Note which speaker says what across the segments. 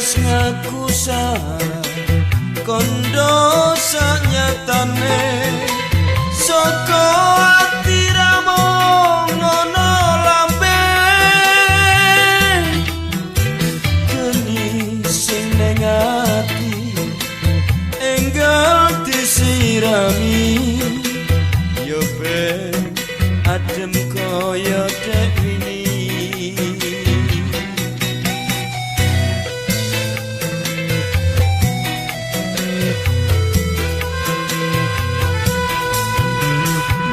Speaker 1: Wis ngaku salah kondo sanyatane saka ati ra mung ana lambe geni sing ning ati enggal disirami yo ben adem kaya dek wingi.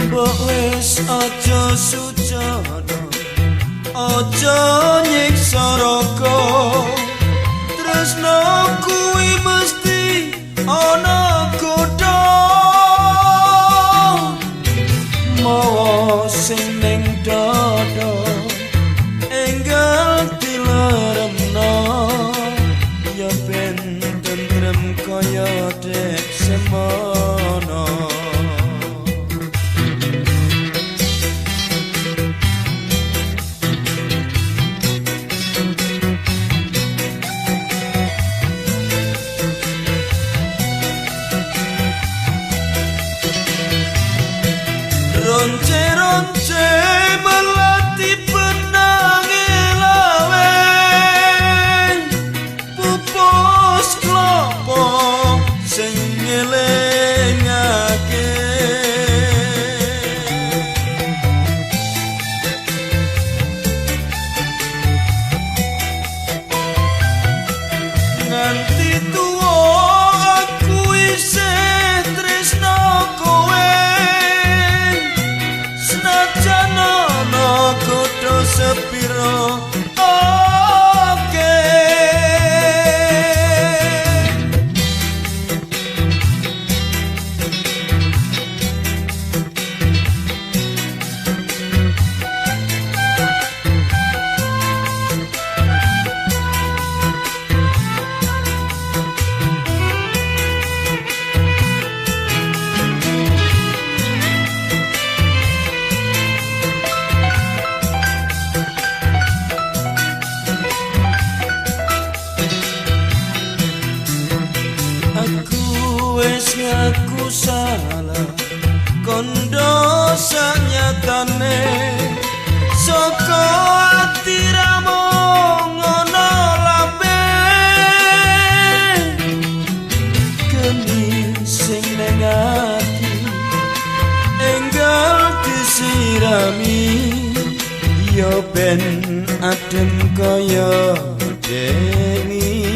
Speaker 1: Mbok wis aja sujana, aja nyiksa raga, tresno kuwi mesti ana godha mawa sing ning dada enggal dileremno ya ben tentrem kaya dek semono. Ronce-ronce melati benange lawe pupus klopo sing ngelingake nganti tuwa aku isih tresno kowe senajan ana godha sepiro oke. Aku wis ngaku salah kondo sanyatane saka ati ra mung ana lambe geni sing ning ati enggal disirami ya ben adem kaya dewi.